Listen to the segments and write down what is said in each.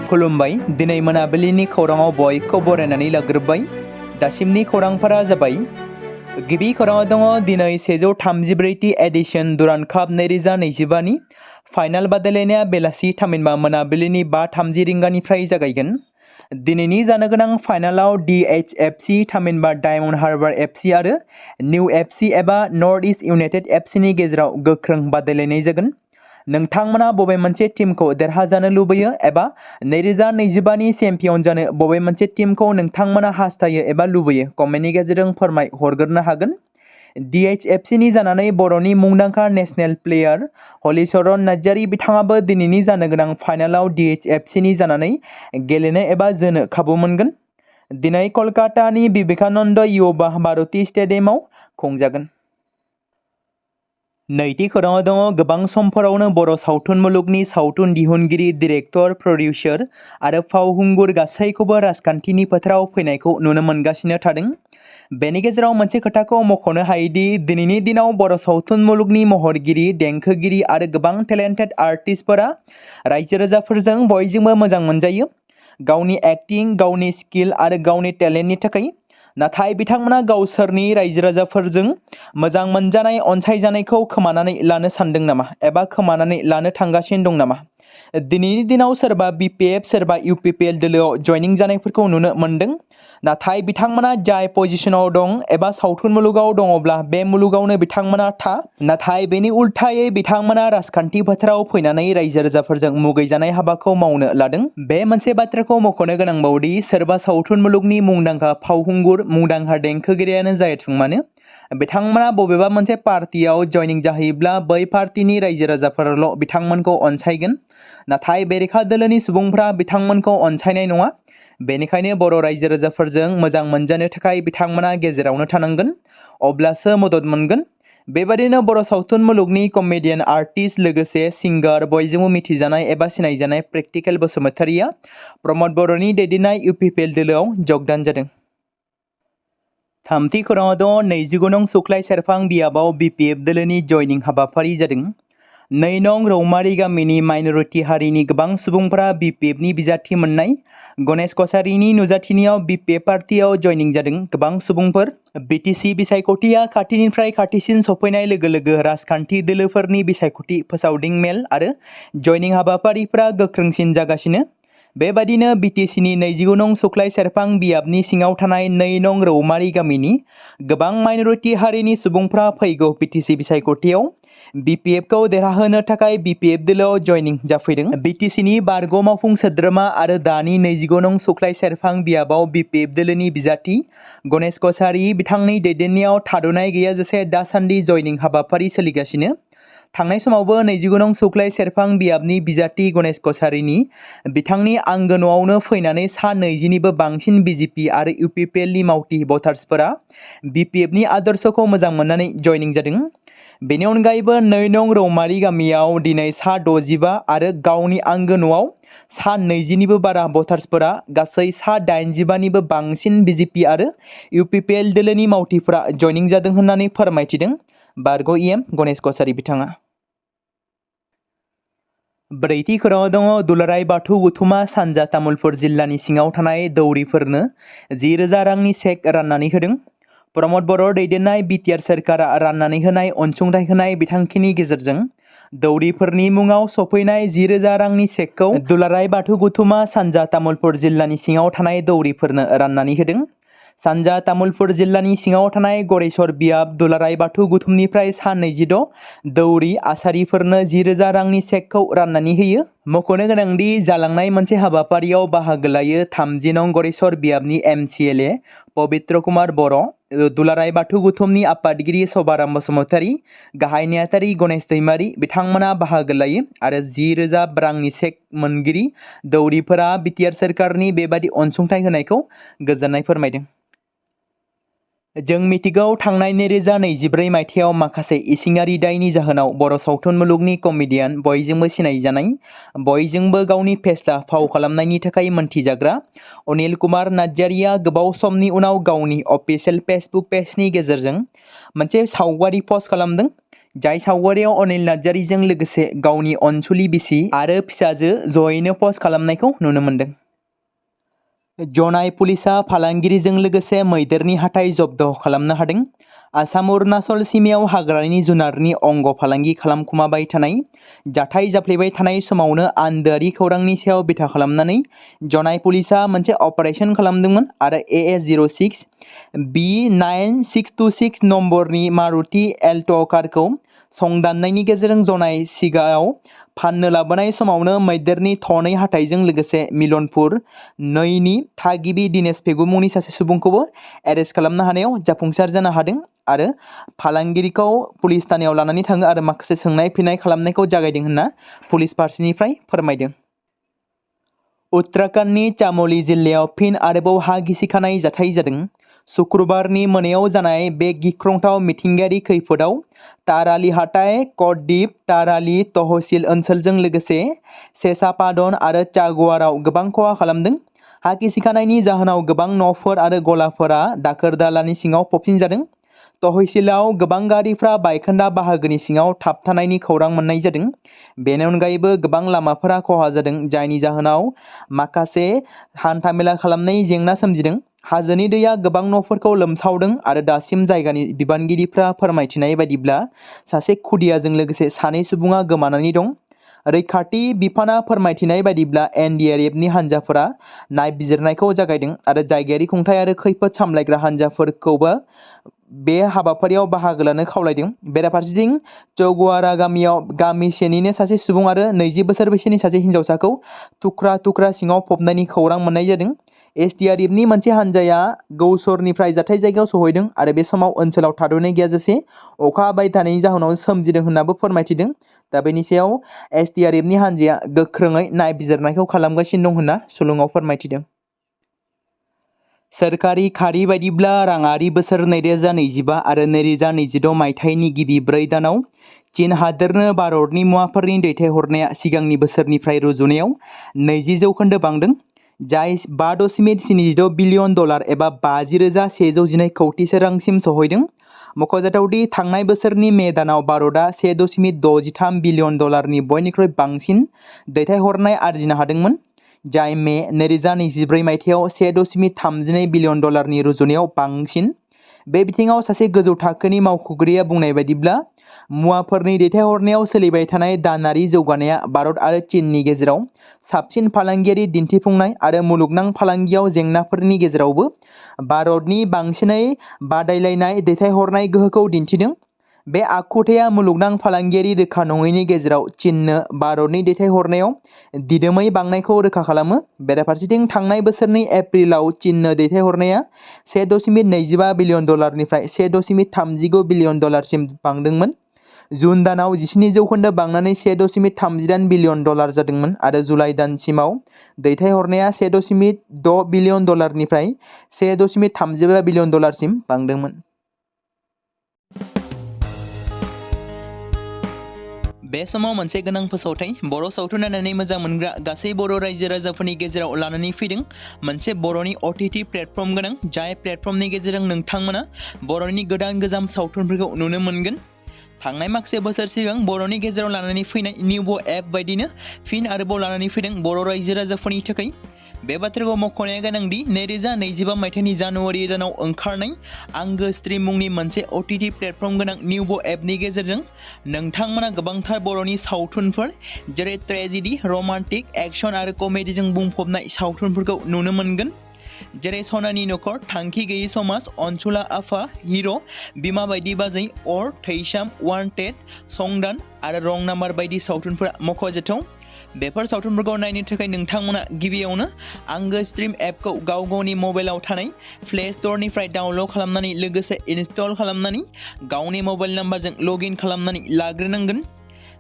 खुलुमबाय दिनै मोनाबिलिनि खौराङाव बयखौ बरायनानै लाग्रोबाय दासिमनि खौरांफोरा जाबाय गिबि खौराङाव दङ दिनै 134टी एडिशन दुरान्ड काप 2025 नि फाइनाल बादायलायनाया बेलासि थामहिनबा मोनाबिलिनि 5:30 रिंगानिफ्राय जागायगोन। दिनैनि जानो गोनां फाइनालाव DHFC थामहिनबा डायमन्ड हार्बार FC आरो निउ FC एबा नर्थ इस्ट इउनाइटेड FC नि गेजेराव गोख्रों बादायलायनाय जागोन। नोंथांमोना बबे मोनसे टीमखौ देरहाजानो लुबैयो एबा 2025 नि चेम्पियन जानो बबे मोनसे टीमखौ नोंथांमोना हास्थायो एबा लुबैयो कमेन्टनि गेजेरजों फोरमाय हरग्रोनो हागोन। DHFC नि जानानै बर'नि मुंदांखा नेशनेल प्लेयार हलिचरन नार्जारी बिथाङाबो दिनैनि जानो गोनां फाइनालाव DHFC नि जानानै गेलेनो एबा जोनो खाबु मोनगोन। दिनै कलकातानि विवेकानन्द युवा भारती स्टेडियामाव खुंजागोन। नैथि खौराङाव दङ गोबां समफोरावनो बर' सावथुन मुलुगनि सावथुन दिहुनगिरि डिरेक्टर प्रडिउसार आरो फावखुंगुर गासैखौबो राजखान्थिनि फोथाराव फैनायखौ नुनो मोनगासिनो थादों। बेनि गेजेराव मोनसे खोथाखौ मख'नो हायोदि दिनैनि दिनाव बर' सावथुन मुलुगनि महरगिरि देंखोगिरि आरो गोबां टेलेन्टेड आर्टिस्टफोरा रायजो राजाफोरजों बयजोंबो मोजां मोनजायो गावनि एक्टिं गावनि स्किल आरो गावनि टेलेन्टनि थाखाय। नाथाय बिथांमोना गावसोरनि रायजो राजाफोरजों मोजां मोनजानाय अनसायजानायखौ खोमानानै लानो सानदों नामा एबा खोमानानै लानो थांगासिनो दं नामा? दिनैनि दिनाव सोरबा BPF सोरबा UPPL दोलोआव जयनिं जानायफोरखौ नुनो मोनदों। नाथाय बिथांमोना जाय पजिशनाव दं एबा सावथुन मुलुगाव दङब्ला बे मुलुगावनो बिथांमोना था। नाथाय बेनि उल्थायै बिथांमोना राजखान्थि फोथाराव फैनानै रायजो राजाफोरजों मुगैजानाय हाबाखौ मावनो लादों। बे मोनसे बाथ्राखौ मख'नो गोनांबावदि सोरबा सावथुन मुलुगनि मुंदांखा फावखुंगुर मुंदांखा देंखोगिरियानो जायाथों मानो बिथांमोना बबेबा मोनसे पार्टियाव जयनिं जाहैब्ला बै पार्टिनि रायजो राजाफोराल' बिथांमोनखौ अनसायगोन। नाथाय बेरेखा दोलोनि सुबुंफ्रा बिथांमोनखौ अनसायनाय नङा। बेनिखायनो बर' रायजो राजाफोरजों मोजां मोनजानो थाखाय बिथांमोना गेजेरावनो थानांगोन अब्लासो मदद मोनगोन। बेबादिनो बर' सावथुन मुलुगनि कमेडियान आर्टिस्ट लोगोसे सिंगार बयजोंबो मिथिजानाय एबा सिनायजानाय प्रेक्टिकेल बसुमतारिया प्रमद बर'नि दैदेननाय UPPL दोलोआव जगदान जादों। थामथि खौराङाव दङ 29 नं सुख्लाय सेरफां बियाबाव BPF दोलोनि जयनिं हाबाफारि जादों। 2 नं रौमारि गामिनि माइनरिटि हारिनि गोबां सुबुंफोरा BPF नि बिजाथि मोननाय गणेश कछारीनि नुजाथिनायाव BPF पार्टियाव जयनिं जादों। गोबां सुबुंफोर BTC बिसायख'थिया खाथिनिफ्राय खाथिसिन सफैनाय लोगो लोगो राजखान्थि दोलोफोरनि बिसायख'थि फोसावदिं मेल आरो जयनिं हाबाफारिफोरा गोख्रोंसिन जागासिनो। बेबादिनो BTC नि 29 नं सुख्लाय सेरफां बियाबनि सिङाव थानाय 2 नं रौमारि गामिनि गोबां माइनरिटि हारिनि सुबुंफ्रा फैगौ BTC बिसायख'थियाव BPF खौ देरहाहोनो थाखाय BPF दोलोआव जयनिं जाफैदों। BTC नि बारग' मावफुं सोद्रोमा आरो दानि 29 नं सुख्लाय सेरफां बियाबाव BPF दोलोनि बिजाथि गणेश कछारी बिथांनि दैदेननायाव थाद'नाय गैयाजासे दासान्दि जयनिं हाबाफारि सोलिगासिनो। थांनाय समावबो 29 नं सुख्लाय सेरफां बियाबनि बिजाथि गणेश कछारीनि बिथांनि आंगो न'आवनो फैनानै सा 20 निबो बांसिन BJP आरो UPPL नि मावथि भटार्सफोरा BPF नि आदर्शखौ मोजां मोननानै जयनिं जादों। बेनि अनगायैबो 2 नं रौमारि गामियाव दिनै सा 65 आरो गावनि आंगो न'आव सा 20 निबो बारा भटार्सफोरा गासै सा 85 निबो बांसिन BJP आरो UPPL दोलोनि मावथिफोरा जयनिं जादों होननानै फोरमायथिदों बारग' EM गणेश कछारी बिथाङा। ब्रैथि खौराङाव दङ दुलाराय बाथौ गौथुमा सानजा तामुलपुर जिल्लानि सिङाव थानाय दौरिफोरनो 10,000 रांनि चेक राननानै होदों। प्रमद बर' दैदेननाय BTR सोरखारा राननानै होनाय अनसुंथाइ होनाय बिथांखिनि गेजेरजों दौरिफोरनि मुङाव सफैनाय 10,000 रांनि चेकखौ दुलाराय बाथौ गौथुमा सानजा तामुलपुर जिल्लानि सिङाव थानाय दौरिफोरनो राननानै होदों। सानजा तामुलपुर जिल्लानि सिङाव थानाय गरेस्वर बियाब दुलाराय बाथौ गौथुमनिफ्राय सा 26 दौरि आसारिफोरनो 10,000 रांनि चेकखौ राननानै होयो। मख'नो गोनांदि जालांनाय मोनसे हाबाफारियाव बाहागो लायो 30 नं गरेस्वर बियाबनि MCLA पबित्र कुमार बर', दुलाराय बाथौ गौथुमनि आफादगिरि सभाराम बसुमतारी, गाहाय नेहाथारि गणेश दैमारी बिथांमोना बाहागो लायो आरो 10,000 रांनि चेक मोनगिरि दौरिफोरा BTR सोरखारनि बेबादि अनसुंथाइ होनायखौ गोजोननाय फोरमायदों। जों मिथिगौ थांनाय 2024 मायथाइयाव माखासे इसिङारि दायनि जाहोनाव बर' सावथुन मुलुगनि कमेडियान बयजोंबो सिनायजानाय बयजोंबो गावनि फेस्ला फाव खालामनायनि थाखाय मोनथिजाग्रा अनिल कुमार नार्जारीया गोबाव समनि उनाव गावनि अफिसियेल फेसबुक पेजनि गेजेरजों मोनसे सावगारि पस्ट खालामदों। जाय सावगारियाव अनिल नार्जारीजों लोगोसे गावनि अनसुलि बिसि आरो फिसाजो जयैनो पस्ट खालामनायखौ नुनो मोन्दों। जनाय पुलिसा फालांगिरिजों लोगोसे मैदेरनि हाथाइ जब्द खालामनो हादों। आसाम अरुणाचल सीमायाव हाग्रानि जुनारनि अंग फालांगि खालामखुमाबाय थानाय जाथाय जाफ्लेबाय थानाय समावनो आन्दोआरि खौरांनि सायाव बिथा खालामनानै जनाय पुलिसा मोनसे अपारेशन खालामदोंमोन आरो AS06 B9626 नम्बरनि मारुति एल्ट' कारखौ संदाननायनि गेजेरजों जनाय सिगाङाव फाननो लाबोनाय समावनो मैदेरनि थनै हाथाइजों लोगोसे मिलनपुर 2नि थागिबि दिनेश पेगु मुंनि सासे सुबुंखौबो एरेस्ट खालामनो हानायाव जाफुंसार जानो हादों आरो फालांगिरिखौ पुलिस थानायाव लानानै थाङो आरो माखासे सोंनाय फिननाय खालामनायखौ जागायदों होनना पुलिस फारसेनिफ्राय फोरमायदों। उत्तराखंडनि चामोली जिल्लायाव फिन आरोबाव हा गिसिखानाय जाथाय जादों। शुक्रबारनि मोनायाव जानाय बे गिख्रंथाव मिथिंगायारि खैफोदाव ताराली हाथाइ कटद्वीप ताराली तहसिल ओनसोलजों लोगोसे सेसापादन आरो चागुवाराव गोबां खहा खालामदों। हा गिसिखानायनि जाहोनाव गोबां न'फोर आरो गलाफोरा दाखोर दालानि सिङाव फबसिनजादों। तहसिलाव गोबां गारिफ्रा बायखोन्दा बाहागोनि सिङाव थाबथानायनि खौरां मोननाय जादों। बेनि अनगायैबो गोबां लामाफोरा खहा जादों, जायनि जाहोनाव माखासे हान्थामेला खालामनाय जेंना सोमजिदों। हाजोनि दैया गोबां न'फोरखौ लोमसावदों आरो दासिम जायगानि बिबानगिरिफ्रा फोरमायथिनाय बायदिब्ला सासे खुदियाजों लोगोसे 2 सुबुङा गोमानानै दं। रैखाथि बिफाना फोरमायथिनाय बायदिब्ला NDRFनि हान्जाफोरा नायबिजिरनायखौ जागायदों आरो जायगायारि खुंथाय आरो खैफोद सामलायग्रा हान्जाफोरखौबो बे हाबाफारियाव बाहागो लानो खावलायदों। बेराफारसेथिं चौगुवारा गामियाव गामिसेनिनो सासे सुबुं आरो 20 बोसोर बैसोनि सासे हिन्जावसाखौ थुख्रा थुख्रा सिङाव फबनायनि खौरां मोननाय जादों। SDRFनि मोनसे हान्जाया गौसरनिफ्राय जाथाय जायगायाव सौहैदों आरो बे समाव ओनसोलाव थाद'नाय गैयाजासे अखा हाबाय थानायनि जाहोनाव सोमजिदों होन्नाबो फोरमायथिदों। दा बेनि सायाव SDRFनि हान्जाया गोख्रोङै नायबिजिरनायखौ खालामगासिनो दं होन्ना सुलुङाव फोरमायथिदों। सोरखारि खारि बायदिब्ला राङारि बोसोर 2025 आरो 2026 मायथाइनि गिबि 4 दानाव चीन हादोरनो भारतनि मुवाफोरनि दैथायहरनाया सिगांनि बोसोरनिफ्राय रुजुनायाव 20% बांदों, जाय $5.76 बिलियन एबा 50,112 कौटिसो रांसिम सहैदों। मख'जाथावदि थांनाय बोसोरनि मे दानाव भारतआ $6.63 बिलियन बयनिख्रुइ बांसिन दैथायहरनाय आरजिनो हादोंमोन, जाय मे 2024 मायथाइयाव $1.32 बिलियन रुजुनायाव बांसिन। बे बिथिङाव सासे गोजौ थाखोनि मावख'गिरिया बुंनाय बायदिब्ला मुवाफोरनि दैथायहरनायाव सोलिबाय थानाय दानारि जौगानाया भारत आरो चीननि गेजेराव साबसिन फालांगियारि दिन्थिफुंनाय आरो मुलुगनां फालांगियाव जेंनाफोरनि गेजेरावबो भारतनि बांसिनै बादायलायनाय दैथायहरनाय गोहोखौ दिन्थिदों। बे आखुथाया मुलुगनां फालांगियारि रोखा नङैनि गेजेराव चीननो भारतनि दैथायहरनायाव दिदोमै बांनायखौ रोखा खालामो। बेराफारसेथिं थांनाय बोसोरनि एप्रिलाव चीननो दैथायहरनाया $1.25 बिलियन निफ्राय $1.39 बिलियन सिम बांदोंमोन। जुन दानाव 17% बांनानै $1.38 बिलियन जादोंमोन आरो जुलाइ दानसिमाव दैथायहरनाया $1.6 बिलियन निफ्राय $1.35 बिलियन सिम बांदोंमोन। बे समाव मोनसे गोनां फोसावथाय बर' सावथुन नायनानै मोजां मोनग्रा गासै बर' रायजो राजाफोरनि गेजेराव लानानै फैदों मोनसे बर'नि OTT प्लेटफर्म गोनां, जाय प्लेटफर्मनि गेजेरजों नोंथांमोना बर'नि गोदान गोजाम सावथुनफोरखौ नुनो मोनगोन। थांनाय माखासे बोसोर सिगां बर'नि गेजेराव लानानै फैनाय निउबो एप बायदिनो फिन आरोबाव लानानै फैदों बर' रायजो राजाफोरनि थाखाय। बे बाथ्राखौ मख'नाया गोनांदि 2025 मायथाइनि जानुवारि दानाव ओंखारनाय आंगो स्ट्रिम मुंनि मोनसे OTT प्लेटफर्म गोनां निउबो एपनि गेजेरजों नोंथांमोना गोबांथार बर'नि सावथुनफोर जेरै ट्रेजेडि, रमान्टिक, एक्सन आरो कमेडिजों बुंफबनाय सावथुनफोरखौ नुनो मोनगोन, जेरै सनानि नखर, थांखि गैयै समाज, अनसुला आफा, हिर', बिमा बायदि बाजै, अर, थैसाम, वान्टेड, संदान आरो रं नाम्बार बायदि सावथुनफोरा मख'जाथाव। बेफोर सावथुनफोरखौ नायनो थाखाय नोंथांमोना गिबियावनो आंगो स्ट्रिम एपखौ गाव गावनि मबाइलाव थानाय प्ले स्ट'रनिफ्राय डाउनल'ड खालामनानै लोगोसे इनस्टल खालामनानै गावनि मबाइल नाम्बारजों लग इन खालामनानै लाग्रोनांगोन।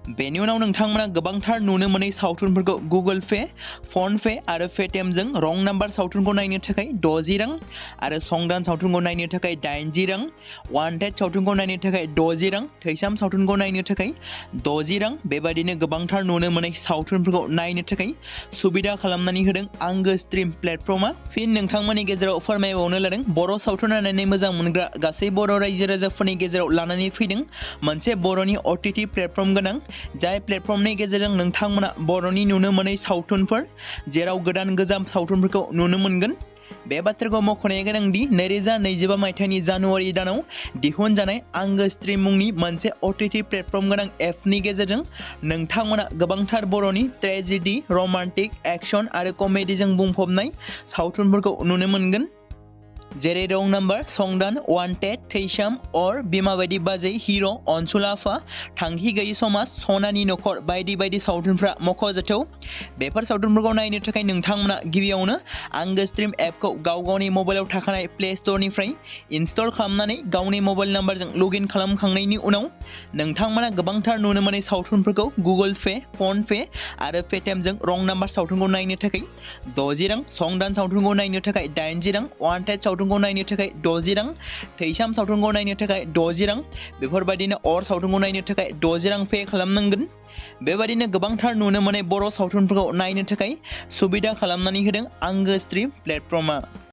बेनि उनाव नोंथांमोना गोबांथार नुनो मोनै सावथुनफोरखौ गुगोल पे, फन पे आरो पेटिएमजों रं नाम्बार सावथुनखौ नायनो थाखाय 60 रां आरो संदान सावथुनखौ नायनो थाखाय 80 रां, वान्टेड सावथुनखौ नायनो थाखाय 60 रां, थैसाम सावथुनखौ नायनो थाखाय 60 रां बेबायदिनो गोबांथार नुनो मोनै सावथुनफोरखौ नायनो थाखाय सुबिदा खालामनानै होदों आंगो स्ट्रिम प्लेटफर्मा। फिन नोंथांमोननि गेजेराव फोरमायबावनो लादों बर' सावथुन नायनानै मोजां मोनग्रा गासै बर' रायजो राजाफोरनि गेजेराव लानानै फैदों मोनसे बर'नि OTT प्लेटफर्म गोनां, जाय प्लेटफर्मनि गेजेरजों नोंथांमोना बर'नि नुनो मोनै सावथुनफोर जेराव गोदान गोजाम सावथुनफोरखौ नुनो मोनगोन। बे बाथ्राखौ मख'नाया गोनांदि 2025 मायथाइनि जानुवारि दानाव दिहुनजानाय आंगो स्ट्रिम मुंनि मोनसे OTT प्लेटफर्म गोनां एपनि गेजेरजों नोंथांमोना गोबांथार बर'नि ट्रेजेडि, रमान्टिक, एक्शन आरो कमेडिजों बुंफबनाय सावथुनफोरखौ नुनो मोनगोन। जेरै रं नाम्बार, संदान, वान्टेड, थैसाम, अर, बिमा बायदि बाजै, हिर', अनसुला आफा, थांखि गैयि समाज, सनानि नखर बायदि बायदि सावथुनफ्रा मख'जाथाव। बेफोर सावथुनफोरखौ नायनो थाखाय नोंथांमोना गिबियावनो आंगो स्ट्रिम एपखौ गावनि मबाइलाव थाखानाय प्ले स्ट'रनिफ्राय इनस्टल खालामनानै गावनि मबाइल नाम्बारजों लगइन खालामखांनायनि उनाव नोंथांमोना गोबांथार नुनो मोनै सावथुनफोरखौ गुगोल पे, फन पे आरो पेटिएमजों रं नाम्बार सावथुनखौ नायनो थाखाय 60 रां, संदान सावथुनखौ नायनो थाखाय 80 रां, वान्टेड सावथुनखौ नायनो थाखाय 60 रां, थैसाम सावथुनखौ नायनो थाखाय 60 रां बेफोरबायदिनो अर सावथुनखौ नायनो थाखाय 60 रां पे खालामनांगोन। बेबायदिनो गोबांथार नुनो मोनै बर' सावथुनफोरखौ नायनो थाखाय सुबिदा खालामनानै होदों आंगो स्ट्रिम प्लेटफर्मा।